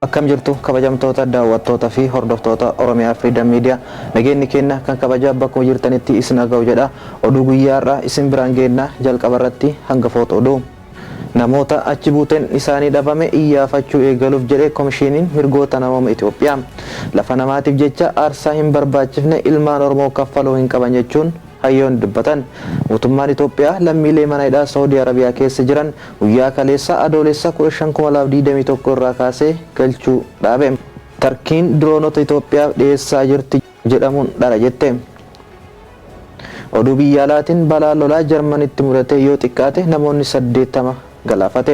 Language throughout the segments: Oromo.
Akkam jirtu kabajamtoota daawwattoota fi hordoftoota Oromiyaa Freedom Media? Nageenyi keenya kan kabajaa bakkuma jirtanitti isin haa ga'u jedha. Oduu guyyaa har'aa isin biraan geenna. Jalqaba irratti hangafoota oduu. Namoota achi buuteen isaanii dhabame iyyaafachuu eegaluuf jedhe Komishiiniin Mirgoota Namooma Itoophiyaa. Lafa namaatiif jecha aarsaa hin barbaachifne ilmaan Oromoo kaffaluu hin qaban jechuun hayyoonni dubbatan. Mootummaan Itoophiyaa lammiilee mana hidhaa Saawudii Arabiyaa keessa jiran guyyaa kaleessa Adoolessa 15,2021 irraa kaasee galchuu dhaabe. Tarkiin diroonota Itoophiyaaf dhiyeessaa jirti jedhamuun dhara jette. Oduu biyya alaatiin balaa lolaa Jarmanitti mudate yoo xiqqaate namoonni 80 galaafate.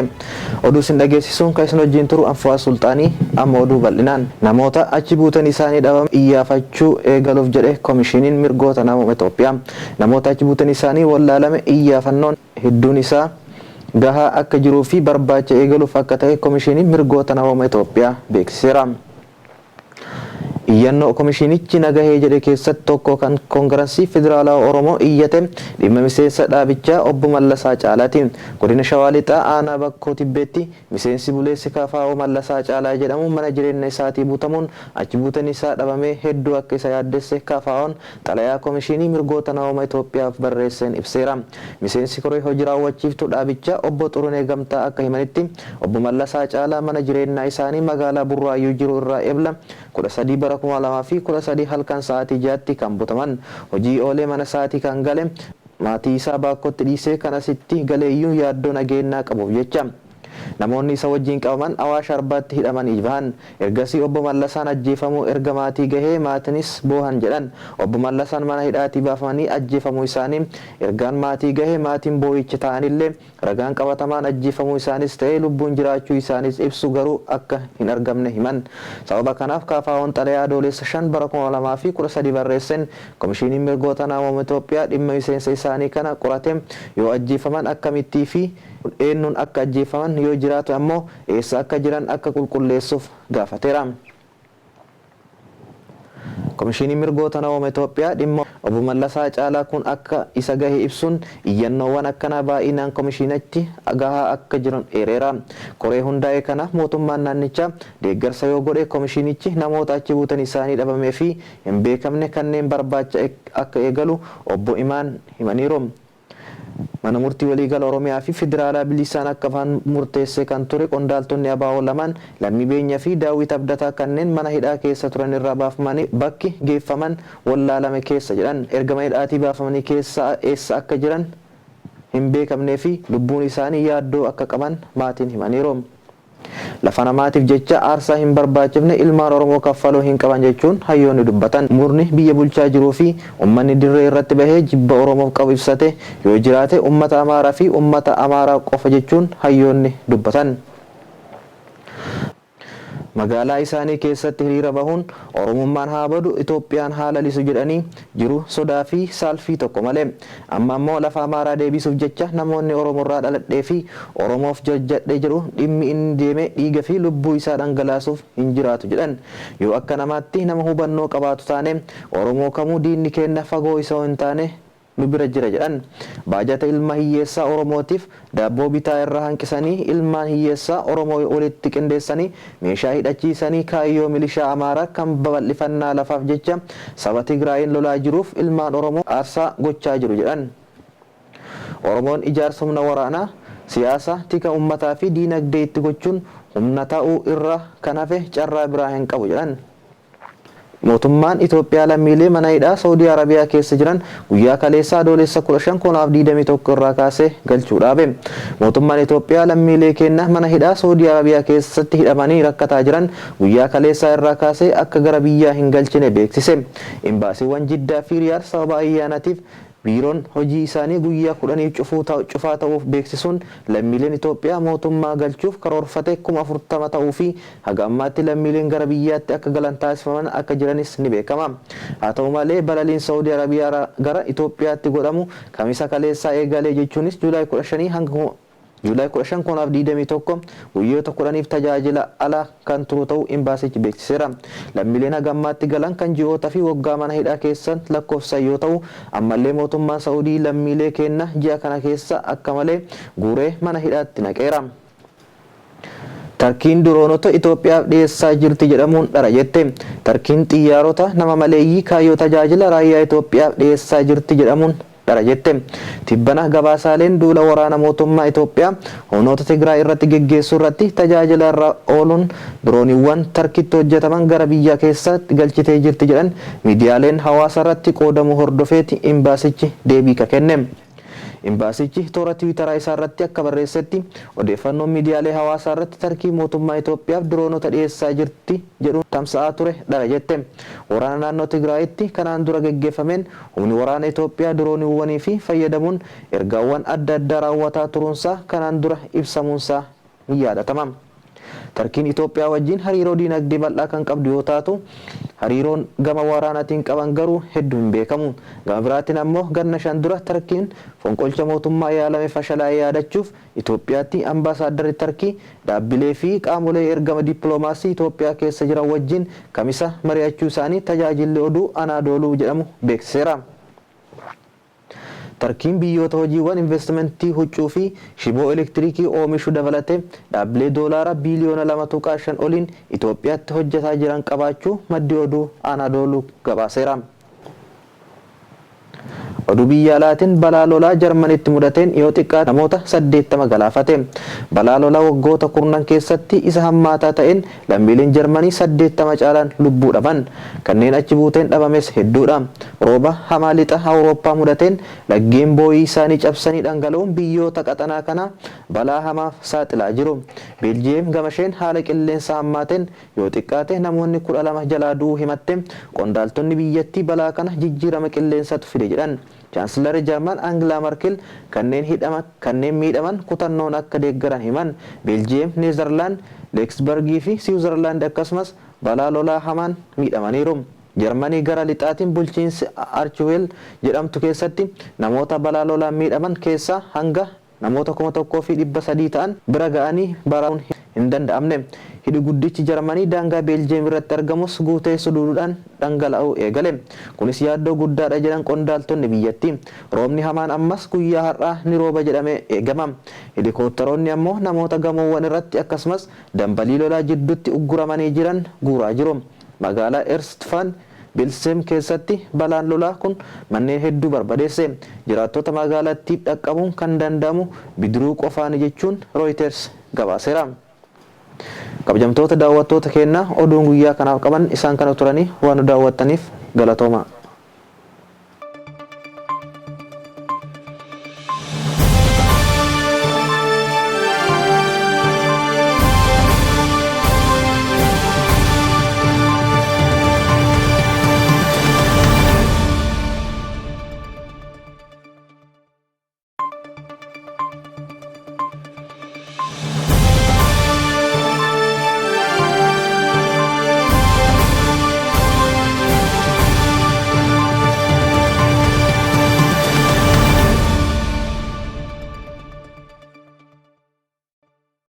Oduu isin dhageessisuun kan isin wajjin turu Anfu'aa Sulxaanii. Amma oduu bal'inaan. Namoota achi buuteen isaanii dhabame iyyaafachuu eegaluuf jedhe Komishiiniin Mirgoota Namooma Itoophiyaa. Namoota achi buuteen isaanii wallaalame iyyaafannoon hedduun isaa gahaa akka jiruu fi barbaacha eegaluuf akka ta'e Komishiiniin Mirgoota Namooma Itoophiyaa beeksiseera. Iyyannoo komishiinichi nagahee jedhe keessatti tokko kan Koongirasii Federaalawaa Oromoo iyyate dhimma miseensa dhaabichaa Obbo Mallasaa Caalaati. Godina Shawaa Lixaa Aanaa Bakkoo Tibbeetti miseensi buleessi KFO Mallasaa Caalaa jedhamu mana jireenna isaatii butamuun achi buuteen isaa dhabamee hedduu akka isa yaaddesse KFOn xalayaa Komishiinii Mirgoota Namooma Itoophiyaaf barreesseen ibseera. Miseensi koree hoji raawwachiiftuu dhaabichaa Obbo Xurunee Gamtaa akka himanitti, Obbo Mallasaa Caalaa mana jireennaa isaanii magaalaa Burraayyuu jiru irraa Ebla 13 bara 2013 halkan sa'aatii 6tti kan butaman. Hojii oolee mana isaatii kan gale maatii isaa Baakkootti dhiisee kan asitti galeeyyuu yaaddoo nageennaa qabuuf jecha. Namoonni isa wajjiin qabaman Awaash Arbaatti hidhamanii bahan. Ergasii Obbo Mallasaan ajjeefamuu erga maatii gahee maatinis boohan jedhan. Obbo Mallasaan mana hidhaatii baafamanii ajjeefamuu isaanii ergaan maatii gahe maatiin boo'icha taa'anillee ragaan qabatamaan ajjeefamuu isaanis ta'ee lubbuun jiraachuu isaanis ibsu garuu akka hin argamne himan. Sababa kanaaf KFOn xalayaa Adoolessa 5 bara 2013 barreessen Komishiiniin Mirgoota Namooma Itoophiyaa dhimma miseensa isaanii kana qorate yoo ajjeefaman akkamittii fi eennuun akka ajjeefaman yoo jiraate ammoo eessa akka jiran akka qulqulleessuuf gaafateera. Komishiiniin Mirgoota Namooma Itoophiyaa dhimma Obbo Mallasaa Caalaa kun akka isa gahe ibsuun iyyannoowwan akkanaa baay'inaan komishiinichi gahaa akka jiran eereera. Koree hundaa'e kanaaf mootummaan naannichaa deeggarsa yoo godhe komishiinichi namoota achi buuteen isaanii dhabamee fi hin beekamne kanneen barbaacha akka eegalu Obbo Imaan himaniiru. Mana Murtii Waliigala Oromiyaa fi Federaalaa bilisaan akka bahan murteessee kan ture qondaaltonni ABO lamaan Lammii Beenyaa fi Daawwit Abdataa kanneen mana hidhaa keessa turan irraa baafamanii bakki geeffaman wallaalame keessa jedhan. Erga mana hidhaatii baafamanii keessa eessa akka jiran hin beekamnee fi lubbuun isaanii yaaddoo akka qaban maatiin himaniiru. Lafa namaatiif jecha aarsaa hin barbaachifne ilmaan Oromoo kaffaluu hin qaban jechuun hayyoonni dubbatan. Murni biyya bulchaa jiruu fi ummanni dirree irratti bahee jibba Oromoof qabu ibsate yoo jiraate ummata Amaaraa fi ummata Amaaraa qofa jechuun hayyoonni dubbatan. Magaalaa isaanii keessatti hiriira bahuun Oromummaan haa badu, Itoophiyaan haa lalisu jedhanii jiru sodaa fi saalfii tokko malee. Amma ammoo lafa Amaaraa deebisuuf jecha namoonni Oromorraa dhaladhee fi Oromoof jajjadhe jedhu dhimmi inni deeme dhiiga fi lubbuu isaa dhangalaasuuf hin jiraatu jedhan. Yoo akka namaatti nama hubannoo qabaatu taane Oromoo kamuu diinni keenna fagoo isoo hin taane nu bira jira jedhan. Baajata ilma hiyyeessaa Oromootiif daabboo bitaa irraa hanqisanii ilmaan hiyyeessaa Oromoo walitti qindeessanii meeshaa hidhachiisanii kaayyoo milishaa Amaaraa kan babal'ifannaa lafaaf jecha saba Tigraayiin lolaa jiruuf ilmaan Oromoo aarsaa gochaa jiru jedhan. Oromoon ijaarsa humna waraanaa, siyaasa, tika ummataa fi diinagdee itti gochuun humna ta'uu irra kan hafe carraa biraa hin qabu jedhan. Mootummaan Itoophiyaa lammiilee mana hidhaa Saudii Arabiyaa keessa jiran guyyaa kaleessaa Adoolessa 15, 2021 irraa kaasee galchuu dhaabe. Mootummaan Itoophiyaa lammiilee keenna mana hidhaa Saudii Arabiyaa keessatti hidhamanii rakkataa jiran guyyaa kaleessaa irraa kaasee akka gara biyyaa hin galchine beeksise. Imbaasiiwwan Jiddaa fi Riyaad sababa ayyaanatiif Biiroon hojii isaanii guyyaa 10f cufuu cufaa ta'uuf beeksisuun lammiileen Itoophiyaa mootummaa galchuuf karoorfate 40,000 ta'uu fi haga ammaatti lammiileen gara biyyaatti akka galan taasifaman akka jiranis ni beekama. Haa ta'u malee balaliin Sa'uudii Arabiyaa gara Itoophiyaatti godhamu Kamisa kaleessaa eegalee jechuunis July 15 hanga July 15, 2021 guyyoota 10f tajaajila ala kan turu ta'uu Imbaasichi beeksiseera. Lammiileen haga ammaatti galan kan ji'oota fi waggaa mana hidhaa keessa lakkoofsisan yoo ta'u, ammallee mootummaan Sa'udii lammiilee keenna ji'a kana keessa akka malee guuree mana hidhaatti naqeera. Tarkiin diroonota Itoophiyaaf dhiyeessaa jirti jedhamuun dhara jette. Tarkiin xiyyaarota nama maleeyyii kaayyoo tajaajila raayyaa Itoophiyaaf dhiyeessaa jirti jedhamuun dhara jette. Tibbana gabaasaaleen duula waraana mootummaa Itoophiyaa humnoota Tigraay irratti geggeessuu irratti tajaajila irra ooluun dirooniiwwan Tarkitti hojjetaman gara biyya keessatti galchitee jirti jedhan miidiyaaleen hawaasa irratti qoodamuu hordofeeti imbaasichi deebii ka kenne. Imbaasichi toora Tiwiitaraa isaa irratti akka barreessetti, odeeffannoon miidiyaalee hawaasaa irratti Tarkii mootummaa Itoophiyaaf diroonota dhiyeessaa jirti jedhuun tamsa'aa ture dhara jette. Waraana naannoo Tigraayitti kanaan dura geggeeffameen humni waraana Itoophiyaa dirooniiwwanii fi fayyadamuun ergaawwan adda addaa raawwataa turuunsaa kanaan dura ibsamuunsaa ni yaadatama. Tarkiin Itoophiyaa wajjin hariiroo diinagdee bal'aa kan qabdu yoo taatu, hariiroon gama waraanaatiin qaban garuu hedduu hin beekamu. Gama biraatiin ammoo ganna 5 dura Tarkiin fonqolcha mootummaa yaalame fashalaa'e yaadachuuf Itoophiyaatti ambaasaaddarri Tarkii dhaabbilee fi qaamolee ergama dippiloomaasii Itoophiyaa keessa jiran wajjin Kamisa mari'achuu isaanii tajaajilli oduu Anaadooluu jedhamu beeksiseera. Tarkiin biyyoota hojiiwwan investimentii huccuu fi shiboo elektiriikii oomishuu dabalatee dhaabbilee doolaara biiliyoona 2.5 oliin Itoophiyaatti hojjetaa jiran qabaachuu maddi oduu Anaadooluu gabaaseera. Oduu biyya alaatiin balaa lolaa Jarmanitti mudateen yoo xiqqaate namoota 80 galaafate. Balaa lolaa waggoota kurnan keessatti isa hammaataa ta'een lammiileen Jarmanii 80 caalaan lubbuu dhaban. Kanneen achi buuteen dhabames hedduudha. Rooba hamaa lixa Awurooppaa mudateen laggeen booyii isaanii cabsanii dhangala'uun biyyoota qaxanaa kanaa balaa hamaaf saaxilaa jiru. Beeljiyeem gamasheen haala qilleensa hammaateen yoo xiqqaate namoonni 12 jalaa du'uu himatte. Qondaaltonni biyyattii balaa kana jijjiirama qilleensatu fide jedhan. Chaansilarri Jarman Angilaa Markel kanneen hidhama kanneen miidhaman kutannoon akka deeggaran himan. Beeljiyeem, Neezerlaand, Leeksbargii fi Siwuzerlaand akkasumas balaa lolaa hamaan miidhamaniiru. Jarmanii gara lixaatiin bulchiinsi Archweel jedhamtu keessatti namoota balaa lolaan miidhaman keessaa hanga namoota 1,300 ta'an bira ga'anii baraaruun hin danda'amne. Hidhi guddichi Jarmanii daangaa Beeljiyeem irratti argamus guutee suduuduudhaan dhangala'uu eegale. Kunis yaaddoo guddaadha jedhan qondaaltonni biyyattii. Roobni hamaan ammas guyyaa har'aa ni rooba jedhamee eegama. Helikooptaroonni ammoo namoota gamoowwan irratti akkasumas dambalii lolaa jidduutti ugguramanii jiran guuraa jiru. Magaalaa Erstfaan Bilseem keessatti balaan lolaa kun manneen hedduu barbadeesse. Jiraattota magaalattii dhaqqabuun kan danda'amu bidiruu qofaani jechuun Reuters gabaaseera. Kabajamtoota daawwattoota keenyaa, oduun guyyaa kanaaf qaban isaan kana turanii. Waan nu daawwattaniif galatooma.